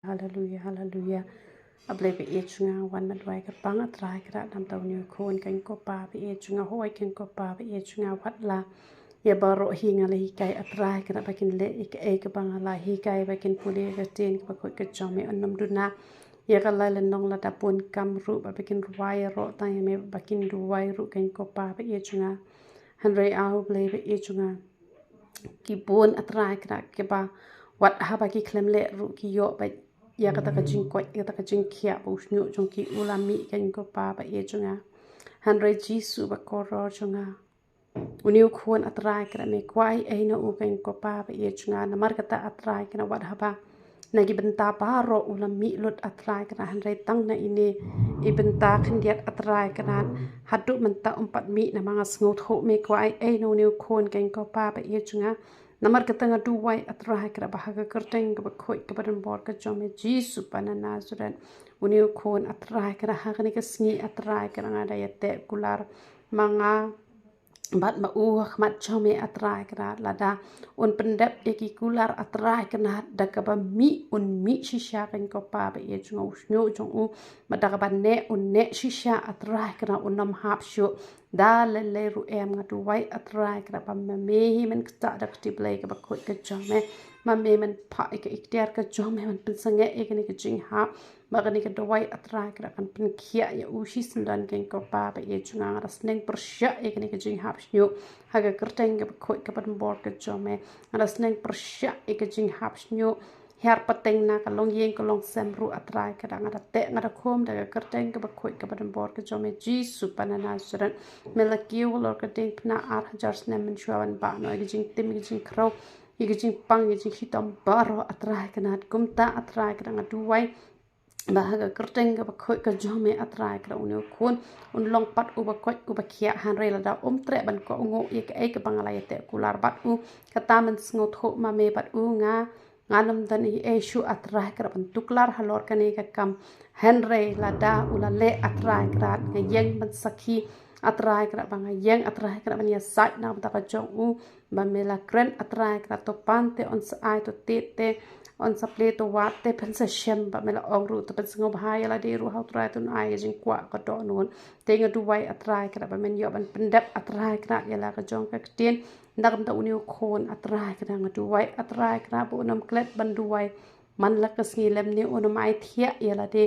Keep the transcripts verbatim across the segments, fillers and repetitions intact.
Haleluya, haleluya. A Blei ba ïeit jong nga, wan ma duwai kyrpang A Trai Kynrad namar une u khun keiñ ko Pa ba ïeit jong nga, hoi keiñ ko Pa ba ïeit jong nga, wat la ïa baroh hi nga la hikai A Trai Kynrad ba kin leh ïa kaei kaba nga la hikai, ba kin pule ïa ka ktien kaba khuid ka jong me. Un ym duna ïa ka lai lyngnong lada bun kam ruh ba kin rwai ïaroh tang ïa me, ba kin duwai ruh keiñ ko Pa ba ïeit jong nga. Hynrei A Blei ba ïeit jong nga, ki bun A Trai Kynrad kiba wat haba ki khlem leh ruh ki ïoh beit ïa kata ka jingkoit, ïa kata ka jingkhiah ba u shñiuh jong ki u la mih keiñ ko Pa ba ïeit jong nga. Hynrei Jisu ba kordor jong nga, une u khun A Trai Kynrad me kwah ei ei na u keiñ ko Pa ba ïeit jong nga. Namar kata A Trai Kynrad wat haba na ki bynta baroh u la mih lut A Trai Kynrad, hynrei tang na ine i bynta khyndiat A Trai Kynrad, haduh mynta um pat mih namar nga sngewthuh me kwah ei ei na une u khun keiñ ko Pa ba ïeit jong nga. Namar kata nga duwai A Trai Kynrad ba ha ka kyrteng kaba khuid kaba donbor ka jong me Jisu ba na Nasareth, une u khun A Trai Kynrad ha kane ka sngi A Trai Kynrad nga da ïateh kular ma nga bad ma u ha khmat jong me A Trai Kynrad. Lada un pyndep ïa ki kular A Trai Kynrad, da kaba mih un mih shisha keiñ ko Pa ba ïeit jong nga, u shñiuh jong u, bad da kaba neh un neh shisha A Trai Kynrad, un ym hap shuh da lei lei ruh em. Nga duwai A Trai Kynrad ba ma me hi men ktah da ka kti Blei kaba khuid ka jong me, ma me men phah ïa ka iktiar ka jong me, men pynsangeh ïa kane ka jinghap, ba kane ka dawai A Trai Kynrad kan pynkhiah ïa u shisyndon keiñ ko Pa ba ïeit jong nga. Nga da sneng pyrshah ïa kane ka jinghap shñiuh ha ka kyrteng kaba khuid kaba donbor ka jong me. Nga da sneng pyrshah ïa ka jinghap shñiuh hiar pateng na ka longïing ka longsem ruh A Trai Kynrad. Nga da teh nga da khum da ka kyrteng kaba khuid kaba donbor ka jong me Jisu ba na Nasareth. Me la kiew halor ka diengphna ar hajar snem mynshuwa ban bah noh ïa ka jingtim, ïa ka jingkhrew, ïa ka jingpang, ïa ka jingshitom baroh A Trai Kynrad. Kumta A Trai Kynrad nga duwai ba ha ka kyrteng kaba khuid ka jong me A Trai Kynrad une u khun un long pat uba koit uba khiah, hynrei lada um treh ban kohnguh ïa kaei kaba nga la ïateh kular bad u, kata men sngewthuh ma me bad u nga ngan ym don ei ei shuh A Trai Kynrad ban tuklar halor kane ka kam. Hynrei lada u la leh A Trai Kynrad, nga ïeng ban sakhi A Trai Kynrad, ba nga ïeng A Trai Kynrad ban ïasaid na ka bynta ka jong u, ba me la kren A Trai Kynrad. To pan te yn sa ai, to tied te yn sa plie, to wad te phin sa shem, ba me la ong ruh to pynsngewbha ïa lade ruh ha U Trai, to ai ïa ka jingkwah ka dohnud. Te nga duwai A Trai Kynrad ba men ïoh ban pyndep A Trai Kynrad ïa la ka jong ka ktien na ka bynta une u khun A Trai Kynrad. Nga duwai A Trai Kynrad ba un ym klet ban duwai man la ka sngi lymne un ym ai thiah ïa lade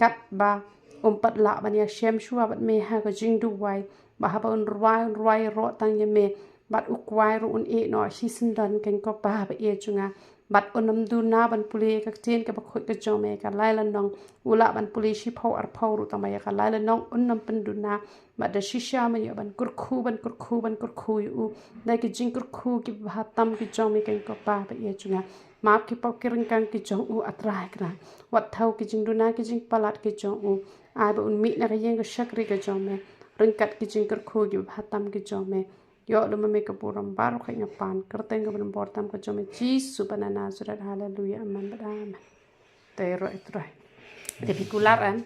katba um pat lah ban ïashem shuwa bad me ha ka jingduwai, ba haba un rwai, un rwai ïaroh tang ïa me, bad u kwai ruh un ïeh noh shisyndon keiñ ko Pa ba ïeit jong nga. Bad un ym duna ban pule ïa ka ktien kaba khuid ka jong me ka lai lyngnong, u lah ban pule shiphew arphew ruh tang ba ïa ka lai lyngnong un ym pynduna. Bad da shisha men ïoh ban kyrkhu, ban kyrkhu, ban kyrkhu ïa u da ki jingkyrkhu kiba bha tam ki jong me keiñ ko Pa ba ïeit jong nga. Map ki pop ki ryngkang ki jong u A Trai Kynrad. Wat thew ki jingduna ki jingpalat ki jong u. Ai ba un mih na ka ïing ka shakri ka jong me ryngkat ki jingkyrkhu kiba bha tam ki jong me. Ïoh lem ma me ka burom baroh, khuid nga pan kyrteng kaba donbor tam ka jong me Jisu ba na Nasareth. Haleluya, amen bad amen. Te roh i Trai. Te phi kular em.